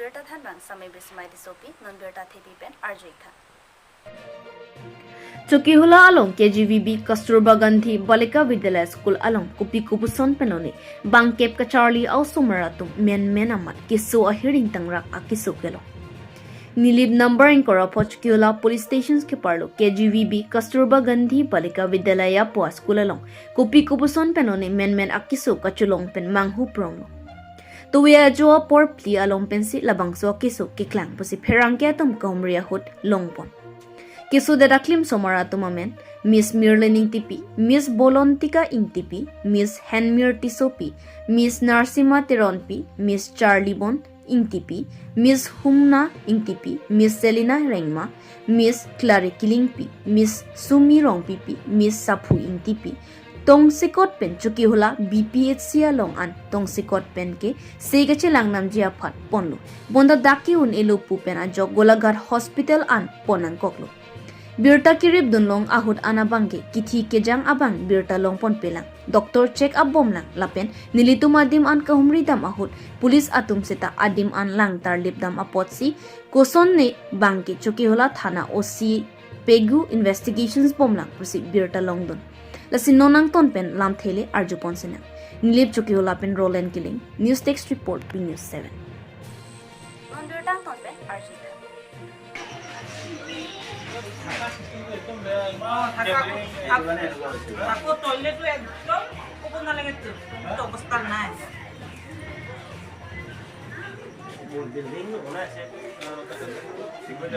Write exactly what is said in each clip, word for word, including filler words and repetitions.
Birta thanbang Samai Bismai Tissopi, non birta thepi pen arju-ik tha. Chokihola along K G V B Kasturba Gandhi Balika Vidyalaya School along kopi kopuson pen lone bangkep kacharli a-osomar atum menmen amat keso ahir ingtangrak akeso kelong. Nilip number ingkoi ra pho Chokihola Police Station keparlo K G V B Kasturba Gandhi Balika Vidyalaya pu a-school along kopi kopuson pen lone menmen akeso kachelong pen manghu pronglo. Tovi ajo apor phli along pensi labangso akeso keklang pusi pherangke atum kahumri ahut longpon. Kesodet aklim osomar atum amen Miss Mirlin Ingtipi, Miss Bolontika Ingtipi, Miss Henmir Tissopi, Miss Narsima Teronpi, Miss Charlibon Ingtipi, Miss Humna Ingtipi, Miss Selina Rengma, Miss Clary Killingpi, Miss Sumi Rongpipi, Miss Saphu Ingtipi, tongsekot pen Chokihola B P H C along an tongsekot pen ke se kachelang namji aphan ponlo. Bonta dak ke-un-elo pu pen ajok Golaghat Hospital an pon nangkoklo. Birta kerip dunlong ahut an abang ke kithi kejang abang birta longpon pelang, doctor check up bomlang lapen nelitum adim an kahumri dam ahut police atum seta adim an langtar lip dam apotsi kosonne bang ke Chokihola thana O C pegu investigations bomlang pusi birta longdun. Lasi non nangton pen lamthe le arjupon sinang. Nilip Chokihola pen Roland Killing, News Desk Report, B News seven. Non birta angton pen arju-ik tha. থাকো, টয়লেটো একদম ক'ব নালাগে, তো অৱস্থা নাই। বিল্ডিং বনাইছে,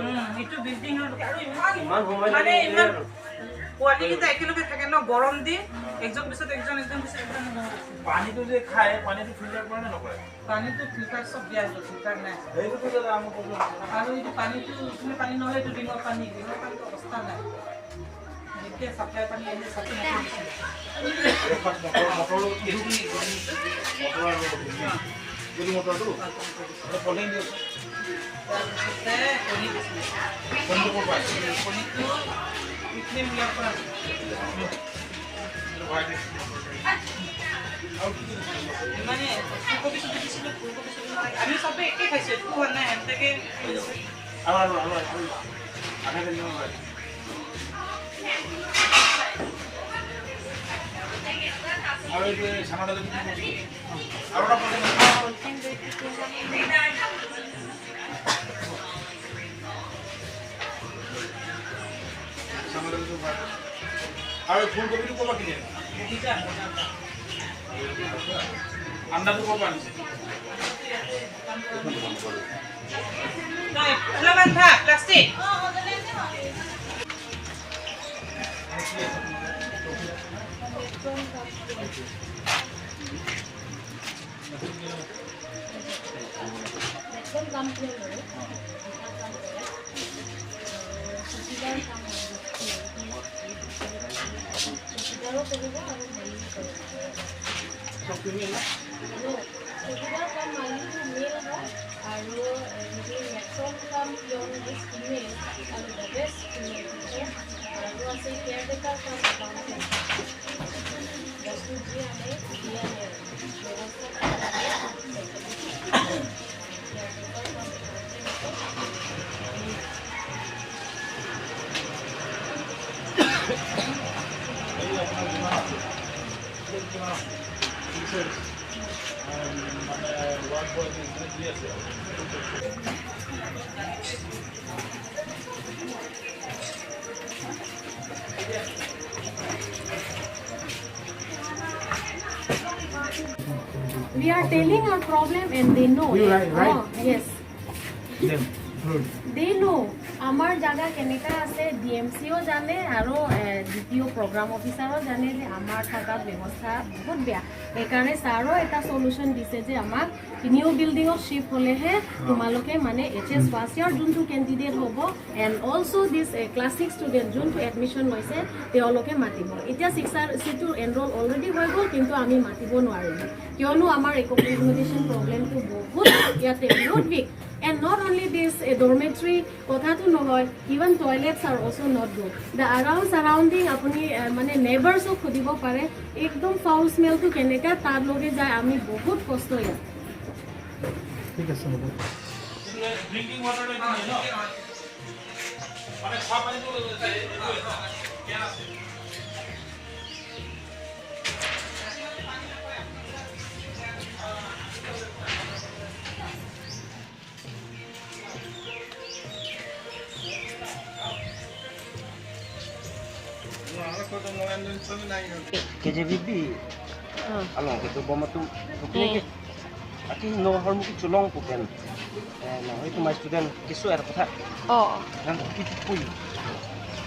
উম, এইটো বিল্ডিং আৰু ইমান, ইমান সময় মানে লাগে। ইমান পোৱালীকেইটা একেলগে থাকে ন, গৰম দি, একজন পিছত একজন, একজন পিছত একজন। পানীটো যে খায়, পানীটো ফিল্টাৰ কৰে নে নকৰে? পানীটো ফিল্টাৰ চব দিয়া আছে, ফিল্টাৰ নাই। সেইটোতো দাদা আমাৰ প্ৰব্লেম। আৰু এইটো পানীটো, এইখিনি পানী নহয়, এইটো ড্ৰেইনৰ পানী, ড্ৰেইনৰ পানীটো অৱস্থা নাই। যেতিয়া ছাপ্লাই পানী আহিলে, ছাপ্লাই নকৰিছিলে। এই ফাৰ্ষ্ট মটৰ, মটৰ লগত কি? ঘুগুনি, ঘুগুনি। মটৰ আৰু ঘুগুনি। এইটো মটৰটো? অলপ ফলিং দিয়ক। তাৰপিছতে কণী দিছিলে। কণীটো ক'ৰ পৰা আহিছে? কণীটো এইখিনি মিলাৰ পৰা আহিছে। এইটো ভৰাই দিয়ক। আৰু কি কি দিছিলে? মানে ফুলকবি চুলকবি দিছিলোঁ, ফুলকবি চুলকবি নাই। আমি চবে একে খাইছোঁ, একো হোৱা নাই, এনেকে। আৰু, আৰু, আৰু, আৰু। আধা কেজি মান ভৰাই দিয়ক। আৰু এইটো চানা দালি কি কি? আৰু এটা পলিথিন। চানা দালিটো ভৰাই দিয়ক। আৰু ফুলকবিটো ক'ৰ পৰা কিনি আনিছে? আন্দাটো ক'ৰ পৰা আনিছে? নাই, অলপমান থা, প্লাষ্টিক। একদম কাম কৰে আৰু। কাম কৰে। চকীদাৰ কাম আৰু। চকীদাৰো কৰিব আৰু মেইনো কৰিব। চব তুমি না? আৰু চকীদাৰ কাম মালিকটো মেইন হয় আৰু হেৰি মেট্ৰন কাম পিয়ন ইজ ফিমেল আৰু দ্য বেষ্ট ফিমেল টিচাৰ আৰু আছে কেয়াৰটেকাৰ কাম একাউণ্টেণ্ট। বস্তু যি আনে, যি আনে আৰু ব্যৱস্থা We are telling our problem and they know. You right, right? Oh, yes. Them, good. They know. আমাৰ জাগা কেনেকা আছে, ডি এম চিও জানে আৰু, এ, ডি পি অ' প্ৰগ্ৰাম অফিচাৰো জানে যে আমাৰ থকা ব্যৱস্থা বহুত বেয়া। সেইকাৰণে ছাৰো এটা চলিউশ্যন দিছে যে আমাক নিউ বিল্ডিঙত শ্বিফ্ট হ'লেহে তোমালোকে মানে এইচ এছ ফাৰ্ষ্ট ইয়াৰ যোনটো কেণ্ডিডেট হ'ব, এণ্ড অলছ' দিছ, এ, ক্লাছ ছিক্স ষ্টুডেণ্ট যোনটো এডমিশ্যন লৈছে, তেওঁলোকে মাতিব। এতিয়া ছিক্স আৰ চিটো এনৰল অলৰেডি হৈ গ'ল, কিন্তু আমি মাতিব নোৱাৰিলোঁ, কিয়নো আমাৰ এককমডেশ্যন প্ৰব্লেমটো বহুত ইয়াতে বহুত উইক। এণ্ড নট অনলি দিছ, এ, ডৰ্মেটৰী কথাটো নহয়, ইভেন টয়লেটছ আৰ অলছ' নট গুড। দ্য আৰাউণ্ড ছাৰাউণ্ডিং আপুনি, এ, মানে নেইবাৰ্ছক সুধিব পাৰে, একদম ফাউল স্মেলটো কেনেকা, তাৰ লগে যায়, আমি বহুত কষ্ট ইয়াত। ঠিক আছে, হ'ব। ড্ৰিংকিং ৱাটাৰ এটা দিয়ে ন? মানে খোৱা পানীটো এইটো, এইটো, এইটো। K J V B. Hmm. Along kedobom atum. Hmm. Atheke, atheke non ahormu kecholong pu pen. Eh, non itu my student keso er kotha. Oh. Nangkepipui.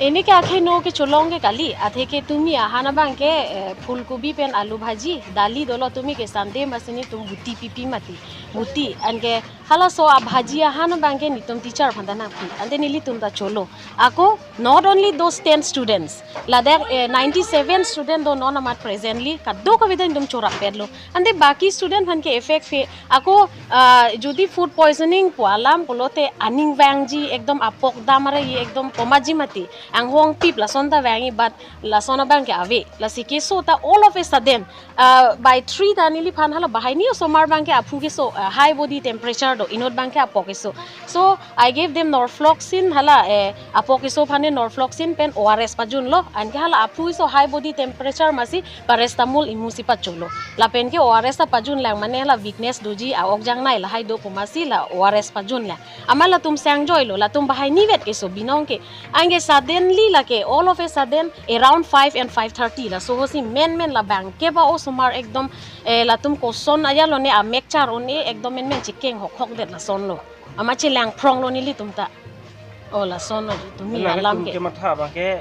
Pini ke akhei non kecholong ke kali. Atheke tumi ahan abang ke, eh, phulkobi pen alu bhaji, dali dolo, tumi ke Sunday masi netum buti pipi mati. Buti, anke halaso abhaji ahan abang ke netum teacher aphan ta nangpi. Ante nelitum ta cholo. Ako, not only those ten students, ladak, eh, ninety-seven student do non amat presently, kadokave ta netum chorapetlo. Ante baki student aphan ke effect phe, ako, ah, jodi food poisoning pu alam pulote aning vangji, ekdom apok dam are ye ekdom komatji mati. Anghong pip lason ta vangji, but lason abang ke ave. Lasi keso ta all of a sudden, ah, by three ta neliphan hala bahai ni osomar abang ke aphu keso, ah, high body temperature do, inut abang ke apok keso. So I gave them norfloxacin, hala, eh, apok keso aphan norfloxacin pen O R S pajunlo, anke hala aphu keso high body temperature masi paracetamol imu si pacholo. Lapen ke O R S ta pajun lang, mane hala weakness doji, a-ok jangnei lahai do pu masi la O R S pajun lang. Amat latum sang joilo, latum bahai nivet keso binong ke. Anke suddenly lake, all of a sudden, around five and five thirty, laso ahut si menmen labang ke ba osomar ekdom, eh, latum koson ajalo ne amek char un-e ekdom menmen chekeng hokhok det lasonlo. Amat chelang phronglo nelitum ta. Oh, lasonlo tumi alam ke. Kematha abang ke,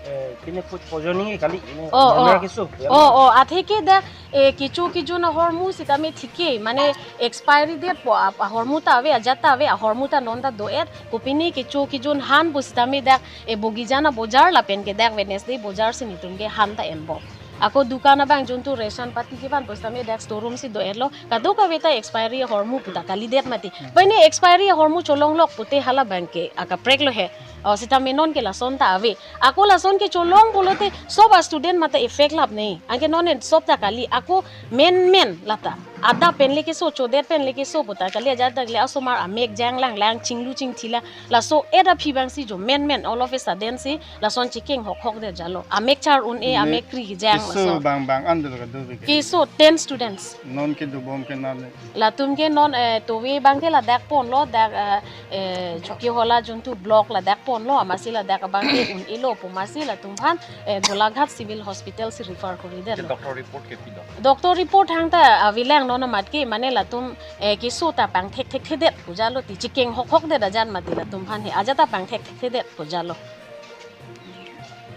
eh, pini food poisoning kali, ne, oh, nana oh, keso, ya. Oh, oh, atheke dak, eh, kecho kejun ahormu sitame thike, mane expiry date pu ap-, ahormu ta ave, ajat ta ave, ahormu ta non ta do-et, kopine kecho kejun han pu sitame dak, eh, Bogijan abojar lapen ke dak Wednesday bojar si netum ke han ta enbom. Ako dukan abang juntu ration pati kevan pu sitame dak store room si do-etlo, kadokave ta expiry ahormu pu ta kalidet mati. Pini expiry ahormu cholonglok pute hala abang ke akaprek lo he. Oh, sitame non ke lason ta ave. Ako lason kecholong pulote sob a-student mate effect lap nei. Anke non en sob ta kali. Ako menmen lata. Adap pen le keso, chodet pen le keso pu ta kali, ajat dak le asomar amek jang lang lang, chinglu chingthi lang. Laso-et aphi abang si jo menmen all of a sudden si lason chekeng hokhok det jalo. Amek char un-e, ne amek kri jang keso laso. Bang bang an dolo kadokave ke. Keso ten students. Non kedobom ke nane. Latum ke non, eh, tove abang ke ladak ponlo, dak, eh, eh, Chokihola juntu block ladak ponlo, amatsi ladak abang ke un-elo pu masi latum aphan, eh, Golaghat Civil Hospital si refer kori det lo. Doctor report ke pilo? Doctor report hang ta avelang non amat ke, mane latum, eh, keso ta pangthek thekthedet pu jalo ti, chekeng hokhok det ajat mati latum aphan he, ajat ta pangthek thekthedet pu jalo.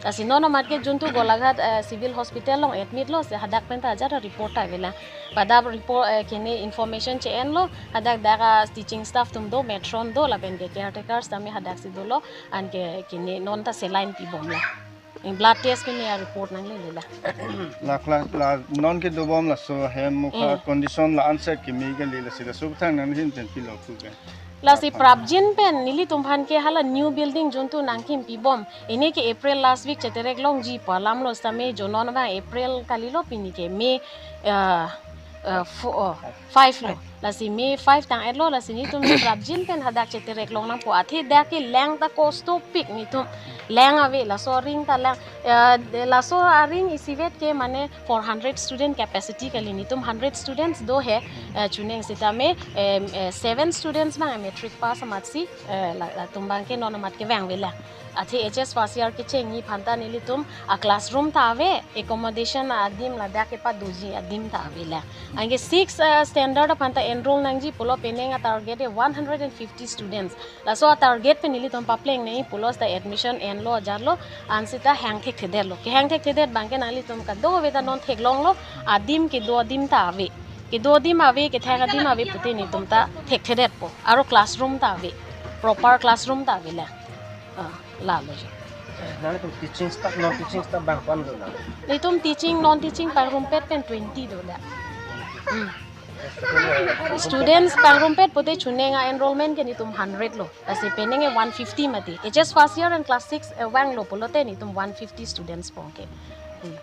Lasi non amat ke juntu Golaghat, eh, Civil Hospital along admit lo, si hadak pen ta ajat report ta avelang. Pada report, eh, kene information che-enlo, hadak dak a-teaching staff atum do, matron do, lapen ke caretakers tame hadak si dolo, anke kene non ta saline pibom lang. Blood test kene a-report nanglele lang. La class la non kedobom laso hem mukha, hmm, condition la unsafe keme kali, lasi laso aputhak nanghin pen pilo pu ke. Lasi prapjin pen nelitum aphan ke hala new building juntu nangkim pibom. Pini ke April last week cheterek longji pu alam lo sitame, jo non abang April kalilo, pini ke May, ah, ah, fo-, oh, five lo. Lasi May five tang-etlo, lasi netum prapjin pen hadak cheterek long nangpo, athe dak ke lang ta kosto pik netum. Lang ave, laso aring ta lang. Eh, de laso aring isivet ke mane four hundred student capacity kali, netum hundred students do he, eh, chuneng sitame, em, eh, seven students abang matric pass amat si, eh, la, latum abang ke non amat kevang avelang. Athe H S first year kechengji aphan ta nelitum a-classroom ta ave, accommodation adim ladak kepadoji adim ta avelang. Anke six, eh, standard aphan ta enroll nangji pulo, penang a-target ke one hundred and fifty students. Laso a-target pen nelitum papleng nangji pulo seta admission enlo ajatlo, ansita hang thekthedetlo. Kehang thekthedet abang ke nanglitum kadokave ta non theklonglo, adim kedo adim ta ave. Kedo adim ave, kethek adim ave pute netum ta thekthedetpo. Aro classroom ta ave. Proper classroom ta avelang. Ah, lalo jo. Nanglitum teaching staff, non teaching staff bang ko-an dolo? Netum teaching, non teaching pangrumpet pen twenty do dak. Hmm. Students pangrumpet pute chuneng a-enrollment ke netum hundred lo. Lasi penang ke one fifty mati. H S first year and class six, eh, vanglo pulote netum one fifty students pon ke. Hmm.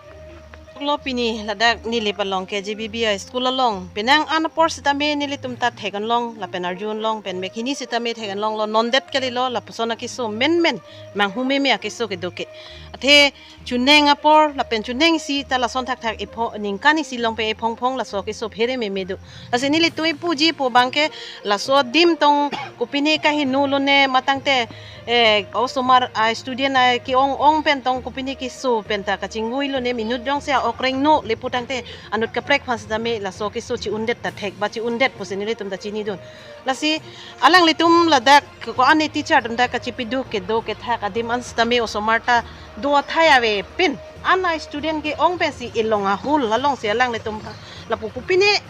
Lo pini ladak Nilip along K J B B I school along penang an apor sitame nelitum ta theklong lapen arjulong pen mek hini sitame theklong lo, non det kalilo, lapuson akeso menmen manghu meme akeso kedo ke. Athe chuneng apor lapen chuneng isi ta lason thakthak ipho ningkan isi along pen iphongphong laso keso phere meme do. Lasi nelitum ipuji pu abangke laso adim tong kopine kaheno lone matangte eh, osomar a student a ke-ong ong pen tong kopine keso pen ta kachingvui lone minute dong se a-ok rengno le putangte anut kaprek aphan sitame laso keso chi-undet ta thek ba chi-undet pusi nelitum ta chinidun. Lasi alanglitum ladak ko-an teacher atum ta kachipiduk kedo kethak adim an sitame osomar ta do athai avepin an a student ke-ong pensi ilong ahul alongsi alanglitum lapu kopine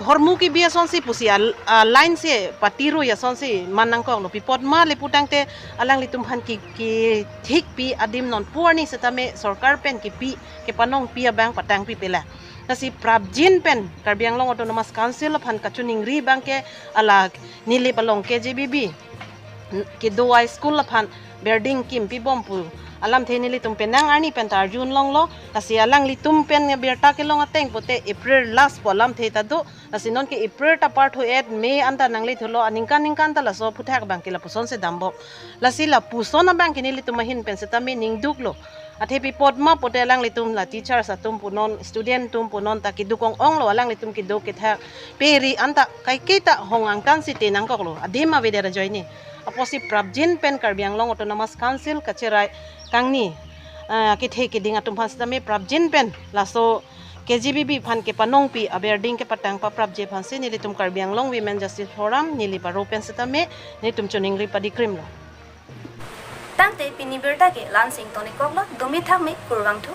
hormu kebi asonsi pusi a, a line si patirui asonsi man nangkoklo, pi apot ma le putangte alanglitum aphan ke, kethikpi adim non pu arni sitame sorkar pen kepi kepanongpi abang patangpi pela. Lasi prapjin pen Karbi Anglong Autonomous Council aphan kachiningri abangke ala Nilip along K J B B kedo a school aphan building kimpi bom pu alamthe nelitum penang arni pen ta arjulonglo. Lasi alanglitum pen birta kelong ateng pute April last pu alamthe ta do. Lasi nonke April ta parthu-et, May anta nanglethulo, aningkan ningkan ta laso aphuthak abangke lapuson si dambom. Lasi lapuson abangke nelitum ahin pen sitame ningduklo. Athe pi apot ma pute alanglitum la teachers atum punon, student atum punon ta keduk ong onglo, alanglitum kedo kethak peri anta kaiketa hong angkan si te nangkoklo, adim avedet ajoine. Apotsi prapjin pen Karbi Anglong Autonomous Council kacherai kangni ah, kethe keding atum aphan sitame prapjin pen laso K J B B aphan kepanongpi a building kepatang paprapji aphansi nelitum Karbi Anglong Women Justice Forum Nilip aro pen sitame nelitum chiningri padikrimlo. Tangte pini birta ke la-an si ingtonikoklo, dumi thakme, kurvangthu.